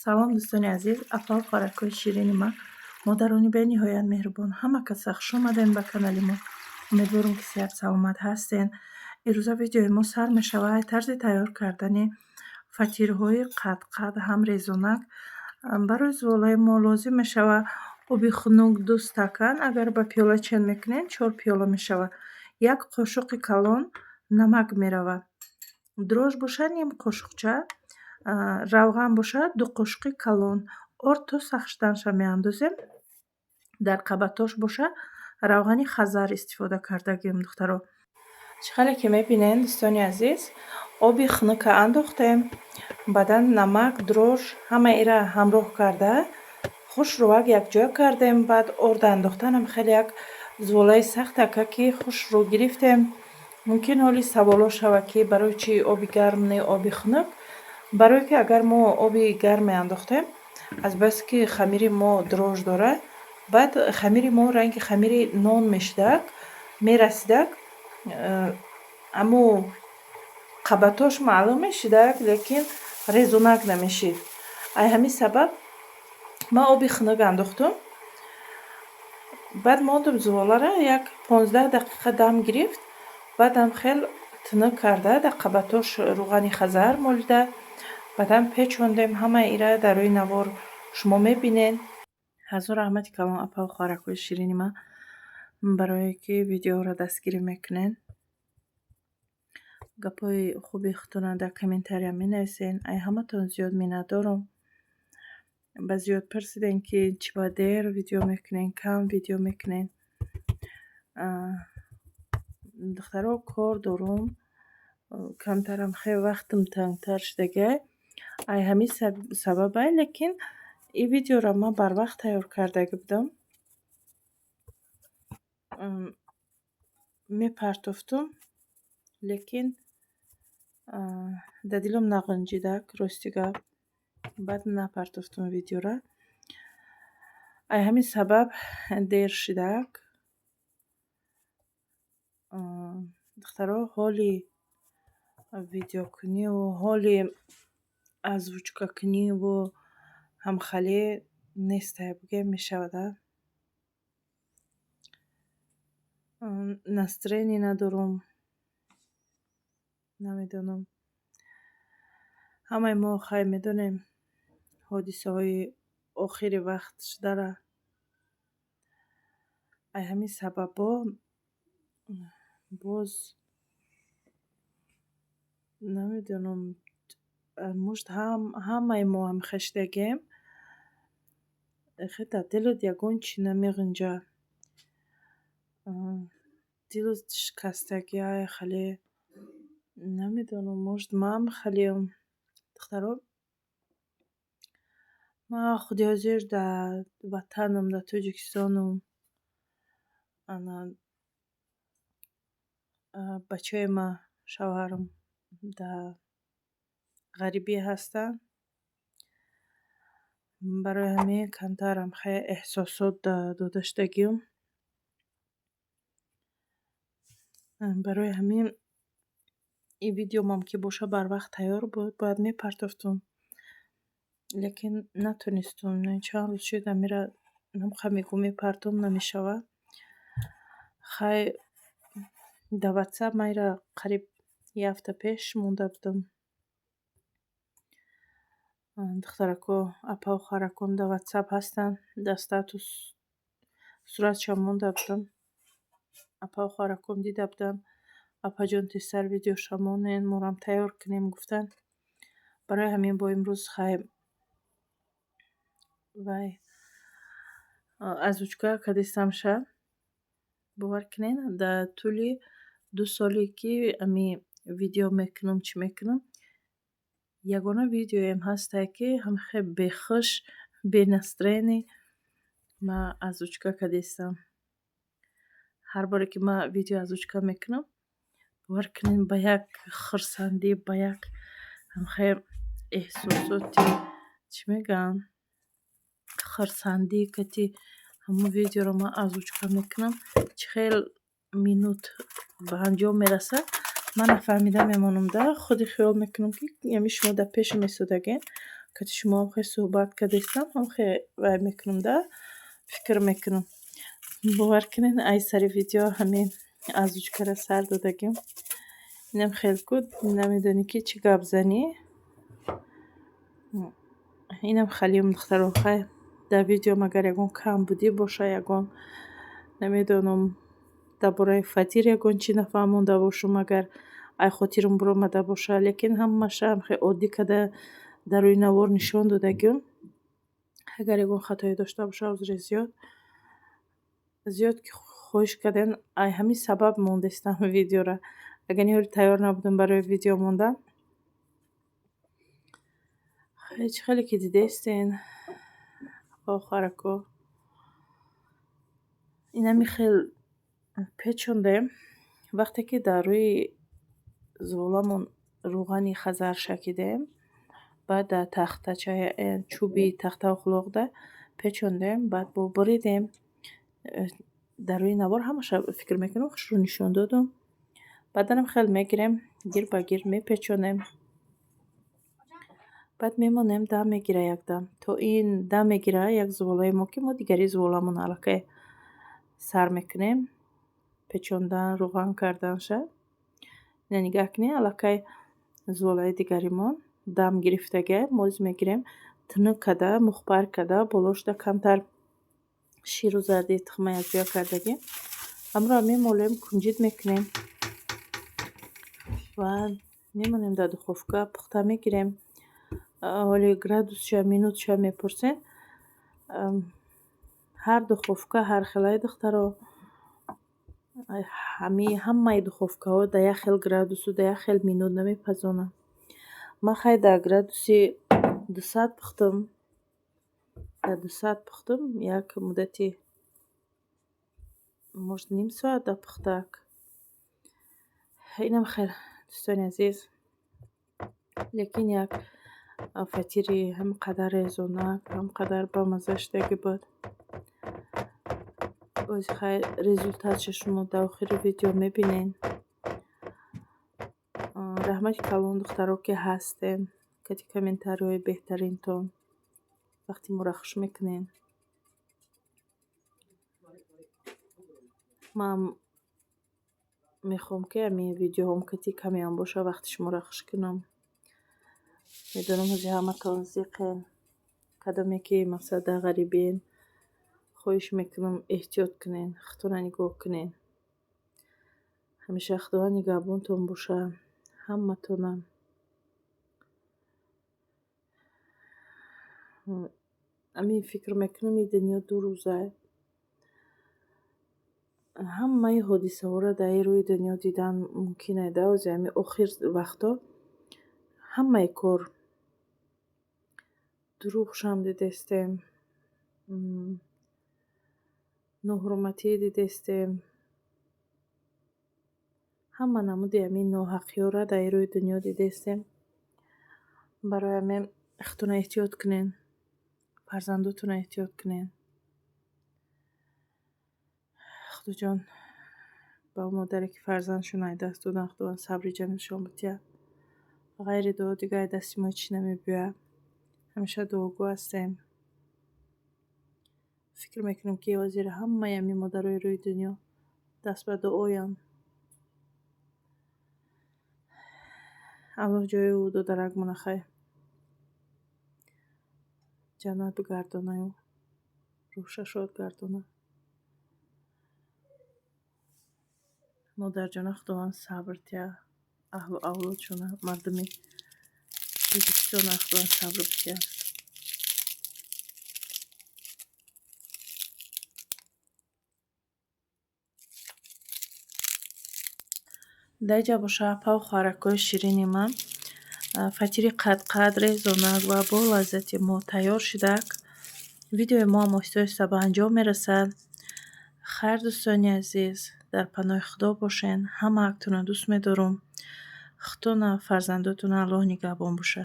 Салом, дӯстони азиз, апау хоҳаракҳои ширини ман, модарони бениҳоят меҳрубон, ҳама каса хуш омадем ба канали мо. Умедворам, ки сиҳат саломат ҳастен. Ирӯза видеои мо сар мешавад тарзи тайёр кардани фатирҳои қадқад ҳам резонак. Барои зуволаи мо лозим мешавад оби хунук 2 стакан, агар ба пиёла чен мекунем, 4 пиёла мешавад. Як қошуқи калон намак меравад. Дрожж бошад ним қошуқча, равған бошад 2 қошуқи калон. Орд то сахт шуданша меандозем. Дар қабатош бошад равғани хазар истифода кардагим, духтаро. Чӣ хеле ки мебинед, дӯстони азиз, оби хунука андохтем, баъдан намак, дрожж, ҳама ира ҳамроҳ карда, хушрӯвак якҷоя кардем. Баъд орда андохтанам хеле як зуволаи сахтака, ки хушрӯ гирифтем. Мумкин ҳоли саволо шавад, ки барои чӣ оби гарм, не оби хунук? Барое ки агар мо оби гарм меандохтем, азбаски хамири мо дрожж дорад, баъд хамири мо ранги хамири нон мешудак, мерасидак, аммо қабатош маълум мешудак, лекин резонак намешид. Ай ҳамин сабаб ман оби хунук андохтум. Баъд мондум зуволаро, як 15 дақиқа дам гирифт. Баъдам хел тунук карда, дар қабатош рӯғани хазар молида, баъдан печондем. Ҳамаи ира дар рӯи навор шумо мебинед. Ҳазор раҳмати калон, апау хоҳаракҳои ширини ман, барое ки видеоро дастгирӣ мекунед, гапҳои хуби худтонро дар комментария менависед. Ай ҳаматон зиёд миннатдорам. Ба зиёд пурсидем, ки чӣ ба дер видео мекунед, кам видео мекунед. Духтаро, кор дорум, камтарам хеле вақтам тангтар шудагиай. Ай ҳамин сабабай, лекин ин видеоро ман барвақт тайёр кардагӣ будам. Мепартофтум, лекин дар дилам нағунҷидак, рости гап. Баъд напартофтум видеора. Ай ҳамин сабаб дер шудак. Духтаро, ҳоли видеокуниву ҳоли озвучкакуниву ҳамхале нестай, бигӯем, мешавад, а? Настроение надорум. Намедонам. Ҳамаи мо хай медонем ҳодисаҳои охири вақт шудара. Ай ҳамин сабабҳо боз намедонам, может, ҳамаи мо ҳамихел шудагием. Хе дар дилат ягон чӣ намеғунҷад. Дилат шикастагиай, хеле намедонам, может, ман хелеам. Духтаро, ман худи ҳозир дар ватанам, дар Тоҷикистонам, ана бачаи ман, шавҳарам дар ғарибӣ ҳастанд. Барои ҳамин камтарам хеле эҳсосот дода шудагиам. Барои ҳамин ин видеомам ки боша барвақт тайёр буд, бояд мепартофтум. Лекин натонистум. Чанд рӯз шуд, амира намха мегӯм, мепартом, намешавад. Хай, дар Ватсап ман ира қариб як ҳафта пеш монда будам. Духтарако, апау хоҳараком дар Ватсап ҳастанд, дар статус суратшам монда будам. Апау хоҳараком дида буданд. Апаҷон, тезтар видеоша монен, морам тайёр кунем, гуфтанд. Барои ҳамин бо имрӯз хай вай озвучка кардистамша. Бовар кунед, дар тӯли 2 соле ки ами видео мекунам, чӣ мекунам, ягона видеоем ҳастае, ки ҳамихел бехуш, бенастроение ман озвучка кардистам. Ҳар боре ки ман видео озвучка мекунам, бовар кунед, ба як хурсандӣ, ба як ҳамихел эҳсосоти, чӣ мегӯянд, хурсандӣ кати ҳамон видеоро ман озвучка мекунам. Чӣ хел минут ба анҷом мерасад, ман нафаҳмида мемонам, да худи хиёл мекунам, ки ами шумо дар пешам истодагед. Кати шумо ҳам хел суҳбат кардастам, ҳам хел вай мекунам да, фикр мекунам. Бовар кунед, ай сари видео ҳамин озвучкара сар додагим. Инам хел ку намедонӣ, ки чӣ гап занӣ. Инам халим, духтаро, хай, дар видеом агар ягон камбудӣ боша, ягон намедонам, дар бораи фатир ягон чӣ нафаҳмонда бошум, агар ай хотирам биромада боша, лекин ҳамаша хел оддӣ карда дар рӯи навор нишон додагим. Агар ягон хатое дошта боша, узри зиёд. Зиёд ки хоҳиш кардем, ай ҳамин сабаб мондестам видеора. Агар ниҳоли тайёр набудам барои видео мондан. Ҳеҷ хеле ки дидестен, охарако. Инами хел печондем. Вақте ки дар рӯи зуволамон рӯғани хазар шакидем, баъд дар тахтача, чӯби тахтаву хулоқда печондем, баъд бо буридем. Дар рӯи навор ҳамаша, фикр мекунам, хушрӯ нишон додум. Баъданам хел мегирем, гир ба гир мепечонем. Баъд мемонем, дам мегира якдам. То ин дам мегира як зуволаи мо, ки мо дигари зуволамон аллакай сар мекунем печондан, рӯған карданша. Ина нигаҳ кунед, аллакай зуволаи дигаримон дам гирифтагиа. Мо оз мегирем, тунук карда, мухбар карда, болошда камтар ширу зарди тухма якҷоя кардагӣ. Ҳамроҳ мемолем, кунҷид мекунем ва мемонем, дар духовка пухта мегирем. Ҳоли градусша, минутша мепурсед. Ҳар духовка ҳар хелай, духтаро. Ҳамаи духовкаҳо дар як хел градусу дар як хел минут намепазонанд. Ман хай дар градуси 200 пухтум. Дар 200 пухтум, як муддати, может, ним соат да пухтак. Инам хел, дӯстони азиз. Лекин як фатири ҳам қадар резонак, ҳам қадар бамазза шудагӣ буд. Ози хай результатша шумо дар охири видео мебинед. Раҳмати калон, духтаро, ки ҳастен, кати комментариҳои беҳтаринтон вақти моро хуш мекунед. Ман мехоҳам, ки ҳамин видеоҳом кати камеам боша, вақти шуморо хуш кунам. Медонам, ҳози ҳаматон зиқен. Кадоме ки, мақсад, дар ғарибиен, хоҳиш мекунам, эҳтиёт кунед, худтонро нигоҳ кунед. Ҳамеша Худованд нигаҳбонтон боша, ҳаматона. Ҳамин фикр мекунам, ин дунё ду рӯза. Ҳамаи ҳодисаҳоро дар ин рӯи дунё дидан мумкин ай да. Ҳози ҳамин охир вақтҳо ҳамаи кор дурӯғшам дидестем, ноҳурматӣ дидестем. Ҳама намуди ҳамин ноҳақиҳоро дар ин рӯи дунё дидестем. Барои ҳамин худтонро эҳтиёт кунед, фарзандотонро эҳтиёт кунед. Худоҷон, ба модаре ки фарзандшон аз даст доданд, Худованд сабри ҷамилшон битиҳад. Ғайри дуо дигар аз дасти мо ҳеҷ чиз намебиёяд. Ҳамеша дуогӯ ҳастем. Фикр мекунам, ки ҳозир ҳамаи ҳамин модарои рӯи дунё даст ба дуоянд. Аллоҳ ҷои ӯ додаракмона хай ҷаннат бигардонаю рӯҳша шод гардона. Модарҷона, Худованд сабр диҳад, аҳлу авлодшона, мардуми Тоҷикистона Худованд сабр бидиҳад. Дар инҷа боша, апаву хоҳаракҳои ширини ман, фатири қадқад, резонак ва бо лаззати мо тайёр шудак. Видеои моам оҳиста оҳиста ба анҷом мерасад. Хайр, дӯстони азиз, дар паноҳи Худо бошен. Ҳамаатонро дӯст медорам. Худтона, фарзандотона Аллоҳ нигаҳбон бошад.